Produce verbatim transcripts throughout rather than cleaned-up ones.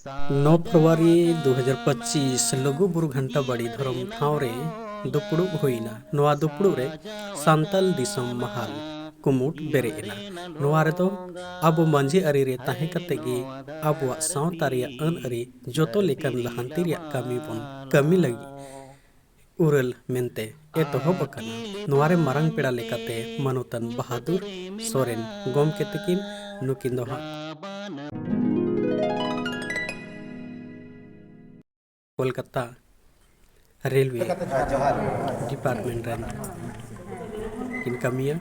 ᱱᱚ ᱯᱷᱮᱵᱽᱨᱩᱣᱟᱨᱤ ᱫᱩ ᱦᱟᱡᱟᱨ ᱯᱚᱸᱪᱤᱥ ᱞᱩᱜᱩ ᱵᱩᱨᱩ ᱜᱷᱟᱱᱴᱟ ᱵᱟᱲᱤ ᱫᱷᱚᱨᱚᱢ ᱴᱷᱟᱶ ᱨᱮ ᱫᱩᱯᱲᱩᱵ ᱦᱩᱭᱱᱟ᱾ ᱱᱚᱣᱟ ᱫᱩᱯᱲᱩᱵ ᱨᱮ ᱥᱟᱱᱛᱟᱞ ᱫᱤᱥᱚᱢ ᱢᱟᱦᱟᱞ ᱠᱩᱢᱩᱴ ᱵᱮᱨᱮᱫ ᱮᱱᱟ᱾ ᱱᱚᱣᱟ ᱨᱮᱫᱚ ᱟᱵᱚ ᱢᱟᱹᱡᱷᱤ ᱟᱹᱨᱤ ᱨᱮ ᱛᱟᱦᱮᱸ ᱠᱟᱛᱮ ᱜᱮ ᱟᱵᱚᱣᱟᱜ ᱥᱟᱶᱛᱟ ᱨᱮᱭᱟᱜ ᱟᱹᱱ ᱟᱹᱨᱤ ᱡᱚᱛᱚ ᱞᱮᱠᱟᱱ ᱞᱟᱦᱟᱱᱛᱤ ᱨᱮᱭᱟᱜ ᱠᱟᱹᱢᱤ ᱵᱚᱱ ᱠᱟᱹᱢᱤ ᱞᱟᱹᱜᱤᱫ ᱩᱨᱟᱹᱞ ᱢᱮᱱᱛᱮ ᱮᱛᱚᱦᱚᱵ ᱟᱠᱟᱱᱟ᱾ ᱱᱚᱣᱟ ᱨᱮ ᱢᱟᱨᱟᱝ ᱯᱮᱲᱟ ᱞᱮᱠᱟᱛᱮ ᱢᱟᱱᱚᱛᱟᱱ ᱵᱟᱦᱟᱫᱩᱨ ᱥᱚᱨᱮᱱ ᱜᱚᱢᱠᱮ ᱛᱟᱹᱠᱤᱱ, ᱱᱩᱠᱤᱱ ᱫᱚ ᱦᱟᱸᱜ ᱠᱳᱞᱠᱟᱛᱟ ᱨᱮᱞᱣᱮ ᱡᱚᱦᱟᱨ᱾ ᱰᱤᱯᱟᱨᱴᱢᱮᱱᱴ ᱨᱮᱱ ᱠᱤᱱ ᱠᱟᱹᱢᱤᱭᱟ᱾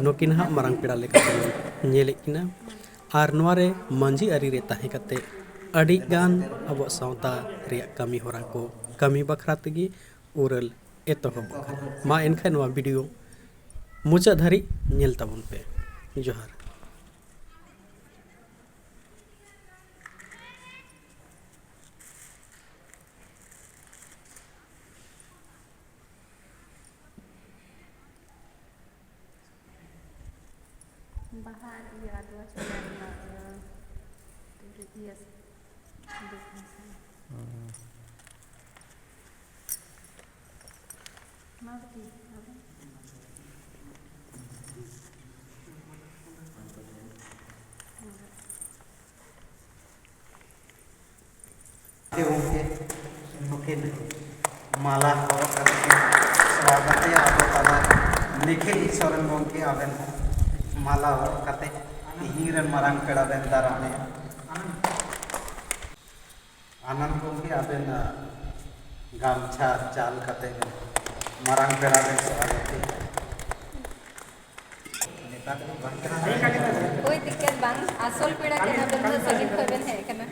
ᱱᱩᱠᱤᱱ ᱦᱟᱸᱜ ᱢᱟᱨᱟᱝ ᱯᱮᱲᱟ ᱞᱮᱠᱟᱛᱮ ᱧᱮᱞᱮᱫ ᱠᱤᱱᱟ᱾ ᱟᱨ ᱱᱚᱣᱟ ᱨᱮ ᱢᱟᱹᱡᱷᱤ ᱟᱹᱨᱤ ᱨᱮ ᱛᱟᱦᱮᱸ ᱠᱟᱛᱮ ᱟᱹᱰᱤ ᱜᱟᱱ ᱟᱵᱚᱣᱟᱜ ᱥᱟᱶᱛᱟ ᱨᱮᱭᱟᱜ ᱠᱟᱹᱢᱤ ᱦᱚᱨᱟ ᱠᱚ ᱠᱟᱹᱢᱤ ᱵᱟᱠᱷᱨᱟ ᱛᱮᱜᱮ ᱩᱨᱟᱹᱞ ᱮᱛᱚᱦᱚᱵ ᱟᱠᱟᱱᱟ᱾ ᱢᱟ ᱮᱱᱠᱷᱟᱱ ᱱᱚᱣᱟ ᱵᱷᱤᱰᱤᱭᱳ ᱢᱩᱪᱟᱹᱫ ᱫᱷᱟᱹᱨᱤᱡ ᱧᱮᱞ ᱛᱟᱵᱚᱱ ᱯᱮ᱾ ᱡᱚᱦᱟᱨ᱾ ᱵᱟᱦᱟ ᱟᱨ ᱤᱭᱟᱹ ᱟᱫᱣᱟ ᱪᱚᱸᱫᱟ ᱨᱮᱱᱟᱜ, ᱤᱭᱟᱹ, ᱤᱭᱟᱹ, ᱫᱩᱠ ᱢᱮᱥᱟ᱾ ᱢᱟ ᱵᱤᱴᱤ, ᱟᱫᱚ᱾ ᱜᱚᱢᱠᱮ ᱱᱩᱠᱤᱱ ᱢᱟᱞᱟ ᱦᱚᱨᱚᱜ ᱠᱟᱛᱮ ᱠᱤᱱ ᱥᱣᱟᱜᱚᱛᱮᱭᱟ ᱟᱵᱚ ᱛᱟᱞᱟ ᱨᱮ᱾ ᱱᱤᱠᱷᱤᱞ ᱥᱚᱨᱮᱱ ᱜᱚᱢᱠᱮ, ᱟᱵᱮᱱ ᱦᱚᱸ ᱢᱟᱞᱟ ᱦᱚᱨᱚᱜ ᱠᱟᱛᱮ ᱛᱤᱦᱤᱧ ᱨᱮᱱ ᱢᱟᱨᱟᱝ ᱯᱮᱲᱟ ᱵᱮᱱ ᱫᱟᱨᱟᱢᱮᱭᱟ᱾ ᱟᱱᱟᱱᱫ ᱜᱚᱢᱠᱮ, ᱟᱵᱮᱱ, ᱟ, ᱜᱟᱢᱪᱷᱟ ᱪᱟᱞ ᱠᱟᱛᱮ ᱵᱮᱱ ᱢᱟᱨᱟᱝ ᱯᱮᱲᱟ ᱵᱮᱱ ᱥᱣᱟᱜᱚᱛᱮᱭᱟ᱾ ᱱᱮᱛᱟ ᱠᱚᱫᱚ ᱵᱟᱝ ᱠᱟᱱᱟ᱾ ᱠᱳᱭ ᱫᱤᱠᱠᱟᱛ ᱵᱟᱝ, ᱟᱥᱚᱞ ᱯᱮᱲᱟ ᱠᱟᱱᱟ ᱵᱮᱱ ᱫᱚ, ᱥᱟᱺᱜᱤᱧ ᱠᱷᱚᱱ ᱵᱮᱱ ᱦᱮᱡ ᱟᱠᱟᱱᱟ᱾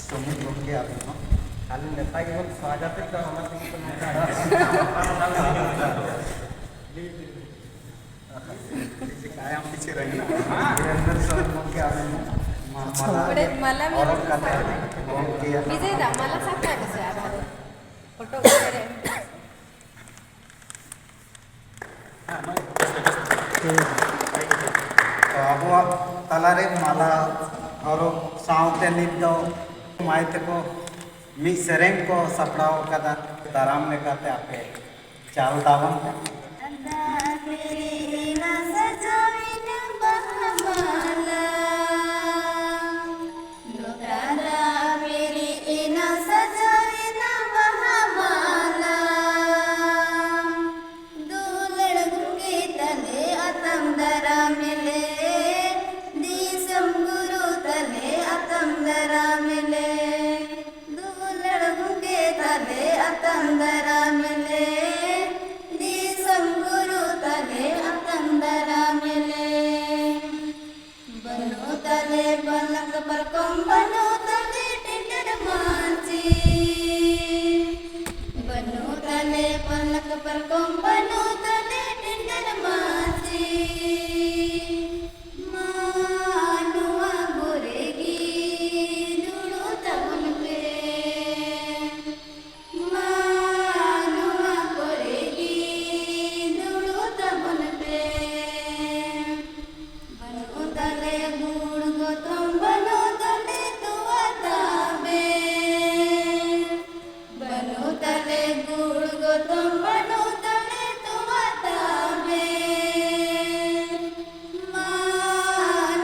ᱥᱚᱢᱤᱛ ᱜᱚᱢᱠᱮ, ᱟᱵᱮᱱ ᱦᱚᱸ᱾ ᱟᱞᱮ ᱱᱮᱛᱟ ᱜᱮᱵᱚᱱ ᱥᱣᱟᱜᱚᱛᱮᱫ ᱫᱚ, ᱚᱱᱟ ᱛᱮᱜᱮ ᱛᱚ ᱱᱚᱝᱠᱟ᱾ ᱛᱟᱭᱚᱢ ᱯᱤᱪᱷᱤ ᱨᱮ ᱢᱮᱱᱟᱜᱼᱟ᱾ ᱵᱤᱨᱮᱱᱫᱨᱚ ᱥᱚᱨᱮᱱ ᱜᱚᱢᱠᱮ, ᱟᱵᱮᱱ ᱦᱚᱸ᱾ ᱢᱟ-, ᱢᱟᱞᱟ ᱚᱸᱰᱮ ᱢᱟᱞᱟ ᱢᱮᱱᱟᱜᱼᱟ᱾ ᱦᱚᱨᱚᱜ ᱠᱟᱛᱮ ᱜᱚᱢᱠᱮ᱾ ᱵᱤᱡᱚᱭ ᱫᱟ, ᱢᱟᱞᱟ ᱥᱟᱵ ᱠᱟᱜ ᱢᱮᱥᱮ ᱟᱨ ᱯᱷᱳᱴᱳ ᱩᱴᱷᱟᱹᱣ ᱨᱮ᱾ ᱛᱚ, ᱟᱵᱚᱣᱟᱜ ᱛᱟᱞᱟᱨᱮ ᱢᱟᱞᱟ ᱦᱚᱨᱚᱜ ᱥᱟᱶᱛᱮ ᱱᱤᱛ ᱫᱚ ᱢᱟᱹᱭ ᱛᱟᱠᱚ ᱢᱤᱫ ᱥᱮᱨᱮᱧ ᱠᱚ ᱥᱟᱯᱲᱟᱣ ᱟᱠᱟᱫᱟ, ᱫᱟᱨᱟᱢ ᱞᱮᱠᱟᱛᱮ ᱟᱯᱮ ᱪᱟᱞ ᱛᱟᱵᱚᱱ ᱯᱮ᱾ ᱞᱚᱴᱟ ᱫᱟᱜ ᱯᱮᱨᱮᱡ ᱮᱱᱟ, ᱥᱟᱡᱟᱣ ᱮᱱᱟ ᱵᱟᱦᱟ ᱢᱟᱞᱟ᱾ ᱫᱩᱞᱟᱹᱲ ᱜᱚᱢᱠᱮ ᱛᱟᱞᱮ ᱟᱛᱟᱝ ᱫᱟᱨᱟᱢ ᱢᱮᱞᱮ, ᱫᱤᱥᱚᱢ ᱜᱩᱨᱩ ᱛᱟᱞᱮ ᱟᱛᱟᱝ ᱫᱟᱨᱟᱢ ᱢᱮᱞᱮ᱾ ᱫᱩᱞᱟᱹᱲ ᱜᱚᱢᱠᱮ ᱛᱟᱞᱮ ᱟᱛᱟᱝ ᱫᱟᱨᱟᱢ ᱢᱮᱞᱮ, ᱫᱤᱥᱚᱢ ᱜᱩᱨᱩ ᱛᱟᱞᱮ ᱟᱛᱟᱝ ᱫᱟᱨᱟᱢ ᱢᱮᱞᱮ᱾ ᱵᱟᱹᱱᱩᱜ ᱛᱟᱞᱮ ᱯᱟᱞᱟᱝᱠ ᱯᱟᱨᱠᱚᱢ, ᱵᱟᱹᱱᱩᱜ ᱛᱟᱞᱮ ᱴᱮᱸᱰᱟᱨ ᱢᱟᱹᱪᱤ᱾ ᱵᱟᱹᱱᱩᱜ ᱛᱟᱞᱮ ᱯᱟᱞᱟᱝᱠ ᱯᱟᱨᱠᱚᱢ, ᱵᱟᱹᱱᱩᱜ ᱛᱟᱞᱮ ᱴᱮᱸᱰᱟᱨ ᱢᱟᱹᱪᱤ᱾ ᱢᱟ ᱱᱚᱣᱟ ᱠᱚᱨᱮ ᱜᱮ ᱫᱩᱲᱩᱵ ᱛᱟᱵᱚᱱ ᱯᱮ᱾ ᱢᱟ ᱱᱚᱣᱟ ᱠᱚᱨᱮ ᱜᱮ ᱫᱩᱲᱩᱵ ᱛᱟᱵᱚᱱ ᱯᱮ᱾ ᱵᱟᱹᱱᱩᱜ ᱛᱟᱞᱮ ᱜᱩᱲ ᱜᱚᱛᱚᱢ, ᱵᱟᱹᱱᱩᱜ ᱛᱟᱞᱮ ᱛᱚᱣᱟ ᱛᱟᱵᱮᱱ᱾ ᱵᱟᱹᱱᱩᱜ ᱛᱟᱞᱮ ᱜᱩᱲ ᱜᱚᱛᱚᱢ, ᱵᱟᱹᱱᱩᱜ ᱛᱟᱞᱮ ᱛᱚᱣᱟ ᱛᱟᱵᱮᱱ᱾ ᱢᱟ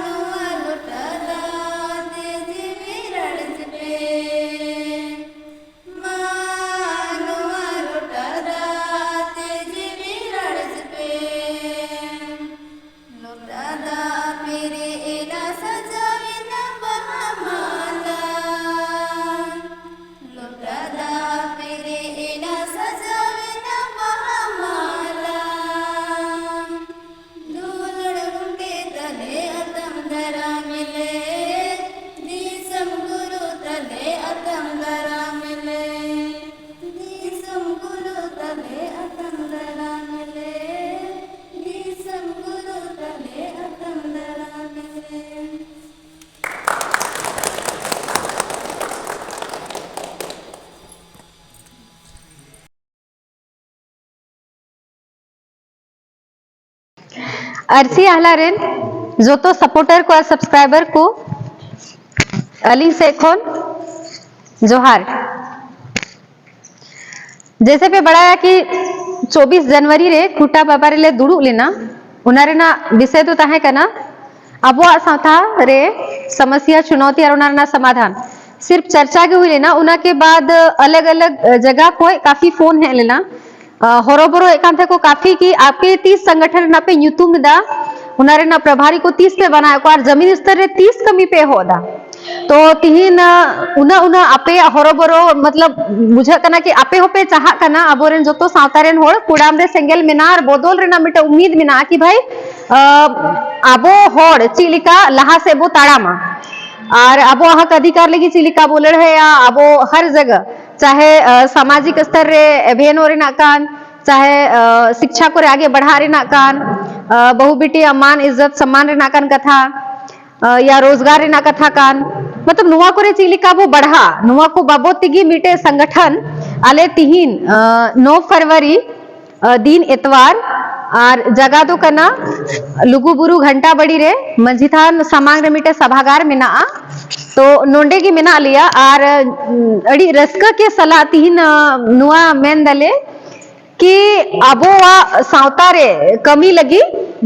ᱱᱚᱣᱟ ᱞᱚᱴᱟ ᱫᱟᱜ ᱛᱮ ᱡᱤᱣᱤ ᱨᱟᱲᱮᱡ ᱯᱮ᱾ ᱢᱟ ᱱᱚᱣᱟ ᱞᱚᱴᱟ ᱫᱟᱜ ᱛᱮ ᱡᱤᱣᱤ ᱨᱟᱲᱮᱡ ᱯᱮ᱾ ᱞᱚᱴᱟ ᱫᱟᱜ ᱯᱮᱨᱮᱡ ᱮᱱᱟ, ᱥᱟᱡᱟᱣ ᱮᱱᱟ ᱵᱟᱦᱟ ᱢᱟᱞᱟ᱾ ᱞᱚᱴᱟ ᱫᱟᱜ ᱯᱮᱨᱮᱡ ᱮᱱᱟ, ᱥᱟᱡᱟᱣ ᱮᱱᱟ ᱵᱟᱦᱟ ᱢᱟᱞᱟ᱾ ᱫᱩᱞᱟᱹᱲ ᱜᱚᱢᱠᱮ ᱛᱟᱞᱮ ᱟᱛᱟᱝ ᱫᱟᱨᱟᱢ ᱢᱮᱞᱮ, ᱫᱤᱥᱚᱢ ᱜᱩᱨᱩ ᱛᱟᱞᱮ ᱟᱛᱟᱝ ᱫᱟᱨᱟᱢ ᱢᱮᱞᱮ᱾ ᱫᱤᱥᱚᱢ ᱜᱩᱨᱩ ᱛᱟᱞᱮ ᱟᱛᱟᱝ ᱫᱟᱨᱟᱢ ᱢᱮᱞᱮ, ᱫᱤᱥᱚᱢ ᱜᱩᱨᱩ ᱛᱟᱞᱮ ᱟᱛᱟᱝ ᱫᱟᱨᱟᱢ ᱢᱮᱞᱮ᱾ ᱟᱹᱨᱥᱤ ᱟᱦᱞᱟ ᱨᱮᱱ ᱡᱚᱛᱚ ᱥᱟᱯᱳᱨᱴᱟᱨ ᱠᱚ ᱟᱨ ᱥᱟᱵᱥᱠᱨᱟᱭᱵᱟᱨ ᱠᱚ ᱟᱹᱞᱤᱧ ᱥᱮᱫ ᱠᱷᱚᱱ ᱡᱚᱦᱟᱨ᱾ ᱡᱮᱭᱥᱮ ᱯᱮ ᱵᱟᱲᱟᱭᱟ ᱠᱤ ᱪᱚᱵᱵᱤᱥ ᱡᱟᱱᱩᱣᱟᱨᱤ ᱨᱮ ᱠᱷᱩᱴᱟ ᱵᱟᱵᱟ ᱨᱮᱞᱮ ᱫᱩᱲᱩᱵ ᱞᱮᱱᱟ, ᱚᱱᱟ ᱨᱮᱱᱟᱜ ᱵᱤᱥᱚᱭ ᱫᱚ ᱛᱟᱦᱮᱸ ᱠᱟᱱᱟ ᱟᱵᱚᱣᱟᱜ ᱥᱟᱶᱛᱟ ᱨᱮ ᱥᱚᱢᱚᱥᱥᱟ, ᱪᱩᱱᱚᱣᱛᱤ ᱟᱨ ᱚᱱᱟ ᱨᱮᱱᱟᱜ ᱥᱚᱢᱟᱫᱷᱟᱱ᱾ ᱥᱤᱨᱯ ᱪᱟᱨᱪᱟ ᱜᱮ ᱦᱩᱭ ᱞᱮᱱᱟ, ᱚᱱᱟ ᱠᱮ ᱵᱟᱫ ᱟᱞᱟᱜᱽ ᱟᱞᱟᱜᱽ ᱡᱟᱭᱜᱟ ᱠᱷᱚᱱ ᱠᱟᱯᱷᱤ ᱯᱷᱳᱱ ᱦᱮᱡ ᱞᱮᱱᱟ᱾ ᱦᱚᱨᱚᱵᱚᱨᱚ ᱮᱫ ᱠᱟᱱ ᱛᱟᱦᱮᱸ ᱠᱚ ᱠᱟᱯᱷᱤ ᱠᱤ ᱟᱯᱮ ᱛᱤᱥ ᱥᱚᱝᱜᱚᱴᱷᱚᱱ ᱨᱮᱱᱟᱜ ᱯᱮ ᱧᱩᱛᱩᱢ ᱮᱫᱟ, ᱚᱱᱟ ᱨᱮᱱᱟᱜ ᱯᱨᱚᱵᱷᱟᱨᱤ ᱠᱚ ᱛᱤᱥ ᱯᱮ ᱵᱮᱱᱟᱣ ᱠᱚᱣᱟ ᱟᱨ ᱡᱟᱢᱤᱱ ᱥᱛᱚᱨ ᱨᱮ ᱛᱤᱥ ᱠᱟᱹᱢᱤ ᱯᱮ ᱮᱦᱚᱵ ᱮᱫᱟ᱾ ᱛᱚ ᱛᱤᱦᱤᱧ ᱩᱱᱟᱹᱜ ᱩᱱᱟᱹᱜ ᱟᱯᱮᱭᱟᱜ ᱦᱚᱨᱚᱵᱚᱨᱚ ᱢᱚᱛᱞᱚᱵ ᱵᱩᱡᱷᱟᱹᱜ ᱠᱟᱱᱟ ᱠᱤ ᱟᱯᱮ ᱦᱚᱸᱯᱮ ᱪᱟᱦᱟᱜ ᱠᱟᱱᱟ ᱟᱵᱚᱨᱮᱱ ᱡᱚᱛᱚ ᱥᱟᱶᱛᱟ ᱨᱮᱱ ᱦᱚᱲ ᱠᱩᱲᱟᱢ ᱨᱮ ᱥᱮᱸᱜᱮᱞ ᱢᱮᱱᱟᱜᱼᱟ ᱟᱨ ᱵᱚᱫᱚᱞ ᱨᱮᱱᱟᱜ ᱢᱤᱫᱴᱟᱝ ᱩᱢᱤᱫ ᱢᱮᱱᱟᱜᱼᱟ ᱠᱤ ᱵᱷᱟᱭ ᱟᱵᱚ ᱦᱚᱲ ᱪᱮᱫ ᱞᱮᱠᱟ ᱞᱟᱦᱟ ᱥᱮᱫ ᱵᱚ ᱛᱟᱲᱟᱢᱟ ᱟᱨ ᱟᱵᱚᱣᱟᱜ ᱦᱚᱠ ᱚᱫᱷᱤᱠᱟᱨ ᱞᱟᱹᱜᱤᱫ ᱪᱮᱫ ᱞᱮᱠᱟ ᱵᱚ ᱞᱟᱹᱲᱦᱟᱹᱭᱟ ᱟᱵᱚ ᱦᱟᱨ ᱡᱟᱭᱜᱟ, ᱪᱟᱦᱮ ᱥᱟᱢᱟᱡᱤᱠ ᱥᱛᱚᱨ ᱨᱮ ᱮᱵᱷᱮᱱᱚᱜ ᱨᱮᱱᱟᱜ ᱠᱟᱱ, ᱪᱟᱦᱮ ᱥᱤᱠᱪᱷᱟ ᱠᱚᱨᱮ ᱟᱜᱮ ᱵᱟᱲᱦᱟᱜ ᱨᱮᱱᱟᱜ ᱠᱟᱱ, ᱵᱟᱹᱦᱩ ᱵᱤᱴᱤᱭᱟᱜ ᱢᱟᱱ ᱤᱡᱽᱡᱚᱛ ᱥᱚᱢᱢᱟᱱ ᱨᱮᱱᱟᱜ ᱠᱟᱱ ᱠᱟᱛᱷᱟ, ᱭᱟ ᱨᱳᱡᱽᱜᱟᱨ ᱨᱮᱱᱟᱜ ᱠᱟᱛᱷᱟ ᱠᱟᱱ, ᱢᱚᱛᱞᱚᱵ ᱱᱚᱣᱟ ᱠᱚᱨᱮ ᱪᱮᱫ ᱞᱮᱠᱟ ᱵᱚ ᱵᱟᱲᱦᱟᱜ, ᱱᱚᱣᱟ ᱠᱚ ᱵᱟᱵᱚᱛ ᱛᱮᱜᱮ ᱢᱤᱫᱴᱮᱡ ᱥᱚᱝᱜᱚᱴᱷᱚᱱ ᱟᱞᱮ ᱛᱤᱦᱤᱧ ᱱᱚ ᱯᱷᱮᱵᱽᱨᱩᱣᱟᱨᱤ ᱫᱤᱱ ᱮᱛᱣᱟᱨ ᱟᱨ ᱡᱟᱭᱜᱟ ᱫᱚ ᱠᱟᱱᱟ ᱞᱩᱜᱩ ᱵᱩᱨᱩ ᱜᱷᱟᱱᱴᱟ ᱵᱟᱲᱤ ᱨᱮ ᱢᱟᱹᱡᱷᱤ ᱛᱷᱟᱱ ᱥᱟᱢᱟᱝ ᱨᱮ ᱢᱤᱫᱴᱮᱡ ᱥᱟᱵᱷᱟᱜᱟᱨ ᱢᱮᱱᱟᱜᱼᱟ᱾ ᱛᱚ ᱱᱚᱰᱮ ᱜᱮ ᱢᱮᱱᱟᱜ ᱞᱮᱭᱟ ᱟᱨ ᱟᱹᱰᱤ ᱨᱟᱹᱥᱠᱟᱹ ᱠᱮ ᱥᱟᱞᱟᱜ ᱛᱤᱦᱤᱧ ᱱᱚᱣᱟ ᱢᱮᱱ ᱫᱟᱞᱮ ᱠᱤ ᱟᱵᱚᱣᱟᱜ ᱥᱟᱶᱛᱟ ᱨᱮ ᱠᱟᱹᱢᱤ ᱞᱟᱹᱜᱤᱫ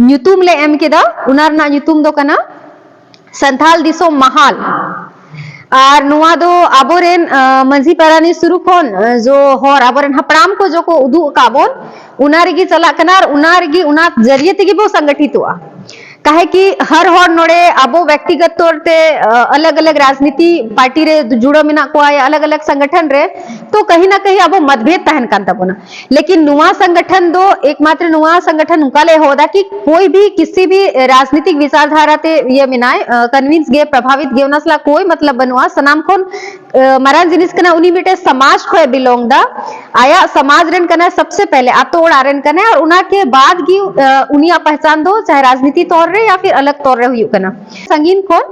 ᱧᱩᱛᱩᱢ ᱞᱮ ᱮᱢ ᱠᱮᱫᱟ, ᱚᱱᱟ ᱨᱮᱱᱟᱜ ᱧᱩᱛᱩᱢ ᱫᱚ ᱠᱟᱱᱟ ᱥᱟᱱᱛᱷᱟᱞ ᱫᱤᱥᱚᱢ ᱢᱟᱦᱟᱞ᱾ ᱟᱨ ᱱᱚᱣᱟ ᱫᱚ ᱟᱵᱚᱨᱮᱱ ᱢᱟᱹᱡᱷᱤ ᱯᱟᱨᱟᱱᱤᱠ ᱥᱩᱨᱩ ᱠᱷᱚᱱ ᱡᱚ ᱦᱚᱨ ᱟᱵᱚᱨᱮᱱ ᱦᱟᱯᱲᱟᱢ ᱠᱚ ᱡᱚ ᱠᱚ ᱩᱫᱩᱜ ᱟᱠᱟᱫ ᱵᱚᱱ, ᱚᱱᱟ ᱨᱮᱜᱮ ᱪᱟᱞᱟᱜ ᱠᱟᱱᱟ ᱟᱨ ᱚᱱᱟ ᱨᱮᱜᱮ ᱚᱱᱟ ᱡᱟᱹᱨᱤᱭᱟᱹ ᱛᱮᱜᱮ ᱵᱚ ᱥᱚᱝᱜᱚᱴᱷᱤᱛᱚᱜᱼᱟ᱾ ᱠᱟᱦᱮ ᱠᱤ ᱦᱟᱨ ᱦᱚᱲ ᱱᱚᱰᱮ ᱟᱵᱚ ᱵᱮᱠᱛᱤᱜᱚᱛ ᱛᱚᱨ ᱛᱮ ᱟᱞᱟᱜ ᱟᱞᱟᱜ ᱨᱟᱡᱽᱱᱤᱛᱤ ᱯᱟᱨᱴᱤ ᱨᱮ ᱡᱩᱲᱟᱹᱣ ᱢᱮᱱᱟᱜ ᱠᱚᱣᱟ ᱭᱟ ᱟᱞᱟᱜ ᱟᱞᱟᱜ ᱥᱚᱝᱜᱚᱴᱷᱚᱱ ᱨᱮ, ᱛᱚ ᱠᱟᱹᱦᱤ ᱱᱟ ᱠᱟᱹᱦᱤ ᱟᱵᱚ ᱢᱚᱛᱵᱷᱮᱫ ᱛᱟᱦᱮᱱ ᱠᱟᱱ ᱛᱟᱵᱚᱱᱟ᱾ ᱞᱮᱠᱤᱱ ᱱᱚᱣᱟ ᱥᱚᱝᱜᱚᱴᱷᱚᱱ ᱫᱚ ᱮᱠᱢᱟᱛᱨᱚ ᱱᱚᱣᱟ ᱥᱚᱝᱜᱚᱴᱷᱚᱱ ᱱᱚᱝᱠᱟ ᱞᱮ ᱮᱦᱚᱵ ᱮᱫᱟ ᱠᱤ ᱠᱳᱭ ᱵᱷᱤ ᱠᱤᱥᱤ ᱵᱷᱤ ᱨᱟᱡᱽᱱᱤᱛᱤᱠ ᱵᱤᱪᱟᱨ ᱫᱷᱟᱨᱟ ᱛᱮ ᱤᱭᱟᱹ ᱢᱮᱱᱟᱭ ᱠᱚᱱᱵᱷᱤᱱᱥ ᱜᱮ ᱯᱨᱚᱵᱷᱟᱵᱤᱛ ᱜᱮ ᱚᱱᱟ ᱥᱟᱞᱟᱜ ᱠᱳᱭ ᱢᱚᱛᱞᱚᱵ ᱵᱟᱹᱱᱩᱜᱼᱟ᱾ ᱥᱟᱱᱟᱢ ᱠᱷᱚᱱ ᱢᱟᱨᱟᱝ ᱡᱤᱱᱤᱥ ᱠᱟᱱᱟ ᱩᱱᱤ ᱢᱤᱫᱴᱮᱱ ᱥᱚᱢᱟᱡᱽ ᱠᱷᱚᱱ ᱵᱤᱞᱚᱝ ᱫᱟ, ᱟᱭᱟᱜ ᱥᱚᱢᱟᱡᱽ ᱨᱮᱱ ᱠᱟᱱᱟᱭ ᱥᱚᱵᱥᱮ ᱯᱮᱦᱞᱮ ᱟᱛᱳ ᱚᱲᱟᱜ ᱨᱮᱱ ᱠᱟᱱᱟᱭ ᱟᱨ ᱚᱱᱟ ᱠᱮ ᱵᱟᱫ ᱜᱮ ᱩᱱᱤᱭᱟᱜ ᱯᱟᱦᱪᱟᱱ ᱫᱚ ᱪᱟᱦᱮ ᱨᱟᱡᱽᱱᱤᱛᱤ ᱛᱚᱨ ᱨᱮ ᱭᱟ ᱯᱷᱤᱨ ᱟᱞᱟᱜ ᱛᱚᱨ ᱨᱮ ᱦᱩᱭᱩᱜ ᱠᱟᱱᱟ᱾ ᱥᱟᱺᱜᱤᱧ ᱠᱷᱚᱱ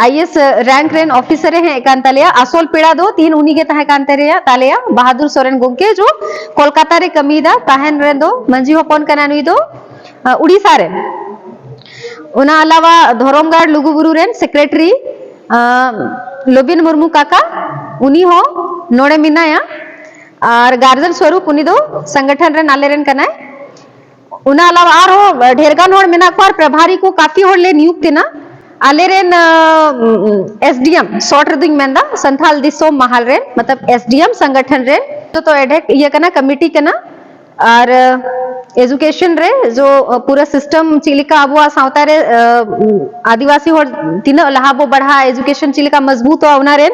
ᱟᱭ ᱮ ᱮᱥ ᱨᱮᱝᱠ ᱨᱮᱱ ᱚᱯᱷᱤᱥᱟᱨ ᱮ ᱦᱮᱡ ᱠᱟᱱ ᱛᱟᱞᱮᱭᱟ᱾ ᱟᱥᱚᱞ ᱯᱮᱲᱟ ᱫᱚ ᱛᱤᱦᱤᱧ ᱩᱱᱤ ᱜᱮ ᱛᱟᱦᱮᱸ ᱠᱟᱱ ᱛᱟᱞᱮᱭᱟ, ᱛᱟᱞᱮᱭᱟ ᱵᱟᱦᱟᱫᱩᱨ ᱥᱚᱨᱮᱱ ᱜᱚᱢᱠᱮ ᱡᱚ ᱠᱳᱞᱠᱟᱛᱟ ᱨᱮ ᱠᱟᱹᱢᱤᱭᱮᱫᱟ, ᱛᱟᱦᱮᱱ ᱨᱮᱱ ᱫᱚ ᱢᱟᱹᱡᱷᱤ ᱦᱚᱯᱚᱱ ᱠᱟᱱᱟ ᱱᱩᱭ ᱫᱚ ᱩᱲᱤᱥᱥᱟ ᱨᱮᱱ᱾ ᱚᱱᱟ ᱟᱞᱟᱣᱟ ᱫᱷᱚᱨᱚᱢᱜᱟᱲ ᱞᱩᱜᱩᱵᱩᱨᱩ ᱨᱮᱱ ᱥᱮᱠᱨᱮᱴᱟᱨᱤ, ᱟᱸ, ᱞᱚᱵᱤᱱ ᱢᱩᱨᱢᱩ ᱠᱟᱠᱟ, ᱩᱱᱤ ᱦᱚᱸ ᱱᱚᱰᱮ ᱢᱮᱱᱟᱭᱟ᱾ ᱟᱨ ᱜᱟᱨᱡᱮᱱ ᱥᱚᱨᱩᱯ ᱩᱱᱤ ᱫᱚ ᱥᱚᱝᱜᱚᱴᱷᱚᱱ ᱨᱮᱱ ᱟᱞᱮ ᱨᱮᱱ ᱠᱟᱱᱟᱭ᱾ ᱚᱱᱟ ᱟᱞᱟᱣᱟ ᱟᱨᱦᱚᱸ ᱰᱷᱮᱨ ᱜᱟᱱ ᱦᱚᱲ ᱢᱮᱱᱟᱜ ᱠᱚᱣᱟ ᱟᱨ ᱯᱨᱚᱵᱷᱟᱨᱤ ᱠᱚ ᱠᱟᱯᱷᱤ ᱦᱚᱲ ᱞᱮ ᱱᱤᱭᱩᱠᱛ ᱮᱱᱟ᱾ ᱟᱞᱮ ᱨᱮᱱ, ᱟᱸ, ᱮᱥ ᱰᱤ ᱮᱢ, short ᱨᱮᱫᱚᱧ ᱢᱮᱱᱫᱟ, ᱥᱟᱱᱛᱷᱟᱞ ᱫᱤᱥᱚᱢ ᱢᱟᱦᱟᱞ ᱨᱮᱱ, ᱢᱚᱛᱞᱚᱵ ᱮᱥ ᱰᱤ ᱮᱢ ᱥᱚᱝᱜᱚᱴᱷᱚᱱ ᱨᱮᱱ, ᱡᱚᱛᱚ ᱮᱰᱦᱮᱠ ᱤᱭᱟᱹ ᱠᱟᱱᱟ, ᱠᱚᱢᱤᱴᱤ ᱠᱟᱱᱟ᱾ ᱟᱨ, ᱟᱸ, education ᱨᱮ ᱡᱚ, ᱟᱸ, ᱯᱩᱨᱟᱹ system ᱪᱮᱫ ᱞᱮᱠᱟ ᱟᱵᱚᱣᱟᱜ ᱥᱟᱶᱛᱟ ᱨᱮ, ᱟᱸ, ᱟᱹᱫᱤᱵᱟᱹᱥᱤ ᱦᱚᱲ ᱛᱤᱱᱟᱹᱜ ᱞᱟᱦᱟ ᱵᱚ ᱵᱟᱲᱦᱟᱜᱼᱟ, education ᱪᱮᱫ ᱞᱮᱠᱟ ᱢᱚᱡᱽᱵᱩᱛᱚᱜᱼᱟ, ᱚᱱᱟ ᱨᱮᱱ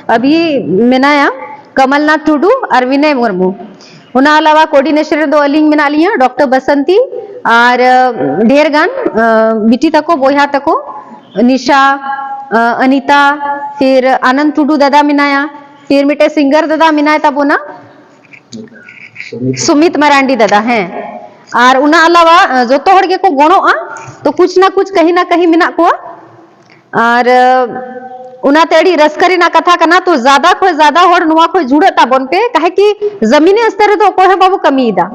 ᱟᱹᱵᱷᱤ ᱢᱮᱱᱟᱭᱟ ᱠᱚᱢᱚᱞᱱᱟᱛᱷ ᱴᱩᱰᱩ ᱟᱨ ᱵᱤᱱᱚᱭ ᱢᱩᱨᱢᱩ᱾ ᱚᱱᱟ ᱟᱞᱟᱣᱟ coordination ᱨᱮᱫᱚ ᱟᱹᱞᱤᱧ ᱢᱮᱱᱟᱜ ᱞᱤᱧᱟ, ᱰᱚᱠᱴᱚᱨ ᱵᱟᱥᱚᱱᱛᱤ, ᱟᱨ, ᱟᱸ, ᱰᱷᱮᱨ ᱜᱟᱱ, ᱟᱸ, ᱵᱤᱴᱤ ᱛᱟᱠᱚ, ᱵᱚᱭᱦᱟ ᱛᱟᱠᱚ, ᱱᱤᱥᱟ, ᱟᱸ, ᱚᱱᱤᱛᱟ, ᱯᱷᱤᱨ ᱟᱱᱚᱱᱫ ᱴᱩᱰᱩ ᱫᱟᱫᱟ ᱢᱮᱱᱟᱭᱟ, ᱯᱷᱤᱨ ᱢᱤᱫᱴᱮᱡ singer ᱫᱟᱫᱟ ᱢᱮᱱᱟᱭ ᱛᱟᱵᱚᱱᱟ, ᱥᱩᱢᱤᱛ ᱢᱟᱨᱟᱱᱰᱤ ᱫᱟᱫᱟ, ᱦᱮᱸ᱾ ᱟᱨ ᱚᱱᱟ ᱟᱞᱟᱣᱟ, ᱟᱸ, ᱡᱚᱛᱚ ᱦᱚᱲ ᱜᱮᱠᱚ ᱜᱚᱲᱚᱜᱼᱟ, ᱛᱚ ᱠᱩᱪ ᱱᱟ ᱠᱩᱪ ᱠᱟᱹᱦᱤ ᱱᱟ ᱠᱟᱹᱦᱤ ᱢᱮᱱᱟᱜ ᱠᱚᱣᱟ᱾ ᱟᱨ, ᱟᱸ, ᱚᱱᱟᱛᱮ ᱟᱹᱰᱤ ᱨᱟᱹᱥᱠᱟᱹ ᱨᱮᱱᱟᱜ ᱠᱟᱛᱷᱟ ᱠᱟᱱᱟ, ᱛᱚ ᱡᱟᱫᱟ ᱠᱷᱚᱱ ᱡᱟᱫᱟ ᱦᱚᱲ ᱱᱚᱣᱟ ᱠᱷᱚᱱ ᱡᱩᱲᱟᱹᱜ ᱛᱟᱵᱚᱱ ᱯᱮ, ᱠᱟᱦᱮ ᱠᱤ ᱡᱟᱢᱤᱱᱤ ᱥᱛᱚᱨ ᱨᱮᱫᱚ ᱚᱠᱚᱭ ᱦᱚᱸ ᱵᱟᱵᱚ ᱠᱟᱹᱢᱤᱭᱮᱫᱟ᱾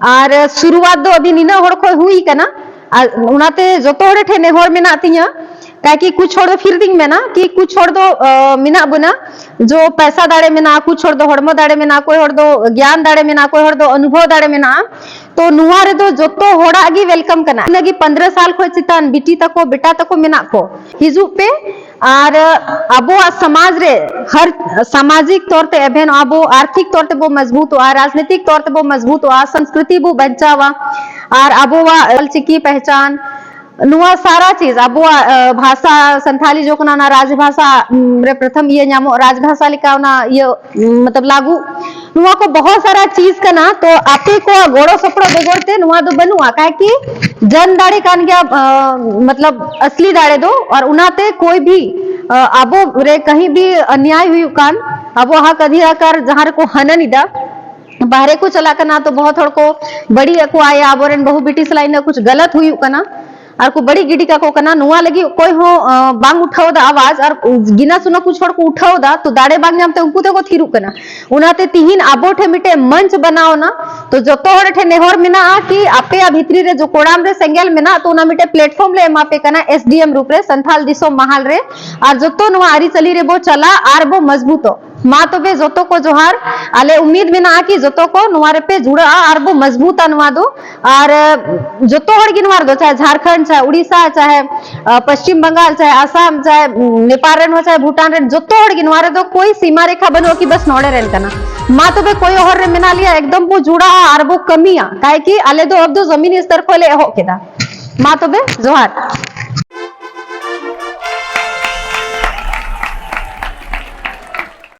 ᱟᱨ ᱥᱩᱨᱩᱣᱟᱛ ᱫᱚ ᱟᱹᱰᱤ ᱱᱤᱱᱟᱹᱜ ᱦᱚᱲ ᱠᱷᱚᱱ ᱦᱩᱭ ᱠᱟᱱᱟ, ᱟᱨ ᱚᱱᱟᱛᱮ ᱡᱚᱛᱚ ᱦᱚᱲ ᱴᱷᱮᱱ ᱱᱮᱦᱚᱨ ᱢᱮᱱᱟᱜ ᱛᱤᱧᱟᱹ, ᱛᱟᱠᱤ ᱠᱩᱪ ᱦᱚᱲ ᱫᱚ ᱯᱷᱤᱨ ᱫᱤᱧ ᱢᱮᱱᱟ ᱠᱤ ᱠᱩᱪ ᱦᱚᱲ ᱫᱚ, ᱟᱸ, ᱢᱮᱱᱟᱜ ᱵᱚᱱᱟ, ᱡᱚ ᱯᱟᱭᱥᱟ ᱫᱟᱲᱮ ᱢᱮᱱᱟᱜᱼᱟ, ᱠᱩᱪ ᱦᱚᱲ ᱫᱚ ᱦᱚᱲᱢᱚ ᱫᱟᱲᱮ ᱢᱮᱱᱟᱜᱼᱟ, ᱚᱠᱚᱭ ᱦᱚᱲ ᱫᱚ ᱜᱮᱭᱟᱱ ᱫᱟᱲᱮ ᱢᱮᱱᱟᱜᱼᱟ, ᱚᱠᱚᱭ ᱦᱚᱲ ᱫᱚ ᱚᱱᱩᱵᱷᱚᱵ ᱫᱟᱲᱮ ᱢᱮᱱᱟᱜᱼᱟ᱾ ᱛᱚ ᱱᱚᱣᱟ ᱨᱮᱫᱚ ᱡᱚᱛᱚ ᱦᱚᱲᱟᱜ ᱜᱮ welcome ᱠᱟᱱᱟ᱾ ᱤᱱᱟᱹᱜᱮ ᱯᱚᱱᱫᱽᱨᱚ ᱥᱟᱞ ᱠᱷᱚᱱ ᱪᱮᱛᱟᱱ ᱵᱤᱴᱤ ᱛᱟᱠᱚ, ᱵᱮᱴᱟ ᱛᱟᱠᱚ ᱢᱮᱱᱟᱜ ᱠᱚ, ᱦᱤᱡᱩᱜ ᱯᱮ᱾ ᱟᱨ ᱟᱵᱚᱣᱟᱜ ᱥᱚᱢᱟᱡᱽ ᱨᱮ ᱦᱟᱨ ᱥᱟᱢᱟᱡᱤᱠ ᱛᱚᱨ ᱛᱮ ᱮᱵᱷᱮᱱᱚᱜᱼᱟ ᱵᱚ, ᱟᱨᱛᱷᱤᱠ ᱛᱚᱨ ᱛᱮᱵᱚ ᱢᱚᱡᱽᱵᱩᱛᱚᱜᱼᱟ, ᱨᱟᱡᱽᱱᱤᱛᱤᱠ ᱛᱚᱨ ᱛᱮᱵᱚ ᱢᱚᱡᱽᱵᱩᱛᱚᱜᱼᱟ, ᱥᱚᱝᱥᱠᱨᱤᱛᱤ ᱵᱚ ᱵᱟᱧᱪᱟᱣᱟ, ᱟᱨ ᱟᱵᱚᱣᱟᱜ ᱚᱞᱪᱤᱠᱤ ᱯᱮᱦᱪᱟᱱ, ᱱᱚᱣᱟ ᱥᱟᱨᱟ ᱪᱤᱡᱽ, ᱟᱵᱚᱣᱟᱜ, ᱟᱸ, ᱵᱷᱟᱥᱟ, ᱥᱟᱱᱛᱷᱟᱞᱤ ᱡᱚᱠᱷᱚᱱ ᱚᱱᱟ ᱨᱟᱡᱽᱵᱷᱟᱥᱟ, ᱩᱢ, ᱨᱮ ᱯᱨᱚᱛᱷᱚᱢ ᱤᱭᱟᱹ ᱧᱟᱢᱚᱜ, ᱨᱟᱡᱽᱵᱷᱟᱥᱟ ᱞᱮᱠᱟ ᱚᱱᱟ ᱤᱭᱟᱹ, ᱩᱢ, ᱢᱚᱛᱞᱚᱵ ᱞᱟᱹᱜᱩ, ᱱᱚᱣᱟ ᱠᱚ ᱵᱚᱦᱚᱛ ᱥᱟᱨᱟ ᱪᱤᱡᱽ ᱠᱟᱱᱟ᱾ ᱛᱚ ᱟᱯᱮ ᱠᱚᱣᱟᱜ ᱜᱚᱲᱚ ᱥᱚᱯᱚᱦᱚᱫ ᱵᱮᱜᱚᱨ ᱛᱮ ᱱᱚᱣᱟ ᱫᱚ ᱵᱟᱹᱱᱩᱜᱼᱟ, ᱠᱟᱦᱮ ᱠᱤ ᱡᱟᱱ ᱫᱟᱲᱮ ᱠᱟᱱ ᱜᱮᱭᱟ, ᱟᱸ, ᱢᱚᱛᱞᱚᱵ ᱟᱥᱞᱤ ᱫᱟᱲᱮ ᱫᱚ, ᱟᱨ ᱚᱱᱟᱛᱮ ᱠᱳᱭ ᱵᱷᱤ, ᱟᱸ, ᱟᱵᱚ ᱨᱮ ᱠᱟᱹᱦᱤ ᱵᱷᱤ ᱟᱱᱭᱟᱭ ᱦᱩᱭᱩᱜ ᱠᱟᱱ, ᱟᱵᱚ ᱦᱚᱠ ᱚᱫᱷᱤᱠᱟᱨ ᱡᱟᱦᱟᱸ ᱨᱮᱠᱚ ᱦᱟᱱᱚᱱ ᱮᱫᱟ, ᱵᱟᱦᱨᱮ ᱠᱚ ᱪᱟᱞᱟᱜ ᱠᱟᱱᱟ, ᱛᱚ ᱵᱚᱦᱚᱛ ᱦᱚᱲ ᱠᱚ ᱵᱟᱹᱲᱤᱡ ᱟᱠᱚ ᱟᱭᱟ, ᱟᱵᱚᱨᱮᱱ ᱵᱟᱹᱦᱩ ᱵᱤᱴᱤ ᱥᱟᱞᱟᱜ ᱤᱱᱟᱹᱜ ᱠᱩᱪ ᱜᱟᱞᱟᱛ ᱦᱩᱭᱩᱜ ᱠᱟᱱᱟ᱾ ᱟᱨ ᱠᱚ ᱵᱟᱹᱲᱤᱡ ᱜᱤᱰᱤ ᱠᱟᱠᱚ ᱠᱟᱱᱟ᱾ ᱱᱚᱣᱟ ᱞᱟᱹᱜᱤᱫ ᱚᱠᱚᱭ ᱦᱚᱸ ᱵᱟᱝ ᱩᱴᱷᱟᱹᱣ ᱫᱟ ᱟᱣᱟᱡ, ᱟᱨ ᱜᱤᱱᱟ ᱥᱩᱱᱟ ᱠᱩᱪ ᱦᱚᱲ ᱠᱚ ᱩᱴᱷᱟᱹᱣ ᱫᱟ, ᱛᱚ ᱫᱟᱲᱮ ᱵᱟᱝ ᱧᱟᱢ ᱛᱮ ᱩᱱᱠᱩ ᱛᱮᱠᱚ ᱛᱷᱤᱨᱩᱜ ᱠᱟᱱᱟ᱾ ᱚᱱᱟᱛᱮ ᱛᱤᱦᱤᱧ ᱟᱵᱚ ᱴᱷᱮᱱ ᱢᱤᱫᱴᱮᱱ ᱢᱚᱧᱪ ᱵᱮᱱᱟᱣ ᱮᱱᱟ᱾ ᱛᱚ ᱡᱚᱛᱚ ᱦᱚᱲ ᱴᱷᱮᱱ ᱱᱮᱦᱚᱨ ᱢᱮᱱᱟᱜᱼᱟ ᱠᱤ ᱟᱯᱮᱭᱟᱜ ᱵᱷᱤᱛᱨᱤ ᱨᱮ ᱡᱚ ᱠᱚᱲᱟᱢ ᱨᱮ ᱥᱮᱸᱜᱮᱞ ᱢᱮᱱᱟᱜ, ᱛᱚ ᱚᱱᱟ ᱢᱤᱫᱴᱮᱱ ᱯᱞᱮᱴᱯᱷᱚᱨᱢ ᱞᱮ ᱮᱢᱟ ᱯᱮ ᱠᱟᱱᱟ ᱮᱥ ᱰᱤ ᱮᱢ ᱨᱩᱯ ᱨᱮ, ᱥᱟᱱᱛᱷᱟᱞ ᱫᱤᱥᱚᱢ ᱢᱟᱦᱟᱞ ᱨᱮ᱾ ᱟᱨ ᱡᱚᱛᱚ ᱱᱚᱣᱟ ᱟᱹᱨᱤᱪᱟᱹᱞᱤ ᱨᱮᱵᱚ ᱪᱟᱞᱟᱜ ᱟᱨ ᱵᱚ ᱢᱚᱡᱽᱵᱩᱛᱚᱜ᱾ ᱢᱟ ᱛᱚᱵᱮ ᱡᱚᱛᱚ ᱠᱚ ᱡᱚᱦᱟᱨ᱾ ᱟᱞᱮ ᱩᱢᱤᱫ ᱢᱮᱱᱟᱜᱼᱟ ᱠᱤ ᱡᱚᱛᱚ ᱠᱚ ᱱᱚᱣᱟ ᱨᱮᱯᱮ ᱡᱩᱲᱟᱹᱜᱼᱟ ᱟᱨ ᱵᱚ ᱢᱚᱡᱽᱵᱩᱛᱟ ᱱᱚᱣᱟ ᱫᱚ᱾ ᱟᱨ ᱡᱚᱛᱚ ᱦᱚᱲ ᱜᱮ ᱱᱚᱣᱟ ᱨᱮᱫᱚ, ᱪᱟᱦᱮ ᱡᱷᱟᱨᱠᱷᱚᱸᱰ, ᱪᱟᱦᱮ ᱩᱲᱤᱥᱥᱟ, ᱪᱟᱦᱮ ᱯᱚᱥᱪᱤᱢ ᱵᱟᱝᱜᱟᱞ, ᱪᱟᱦᱮ ᱟᱥᱟᱢ, ᱪᱟᱦᱮ ᱱᱮᱯᱟᱞ ᱨᱮᱱ ᱦᱚᱸ, ᱪᱟᱦᱮ ᱵᱷᱩᱴᱟᱱ ᱨᱮᱱ, ᱡᱚᱛᱚ ᱦᱚᱲ ᱜᱮ ᱱᱚᱣᱟ ᱨᱮᱫᱚ ᱠᱳᱭ ᱥᱤᱢᱟ ᱨᱮᱠᱷᱟ ᱵᱟᱹᱱᱩᱜᱼᱟ ᱠᱤ ᱵᱟᱥ ᱱᱚᱰᱮ ᱨᱮᱱ ᱠᱟᱱᱟ᱾ ᱢᱟ ᱛᱚᱵᱮ ᱠᱚᱭᱚᱜ ᱦᱚᱨ ᱨᱮ ᱢᱮᱱᱟᱜ ᱞᱮᱭᱟ, ᱮᱠᱫᱚᱢ ᱵᱚ ᱡᱩᱲᱟᱹᱜᱼᱟ ᱟᱨ ᱵᱚ ᱠᱟᱹᱢᱤᱭᱟ, ᱠᱟᱭ ᱠᱤ ᱟᱞᱮ ᱫᱚ ᱟᱵ ᱫᱚ ᱡᱚᱢᱤᱱ ᱥᱛᱚᱨ ᱠᱷᱚᱱ ᱞᱮ ᱮᱦᱚᱵ ᱠᱮᱫᱟ᱾ ᱢᱟ ᱛᱚᱵᱮ ᱡᱚᱦᱟᱨ᱾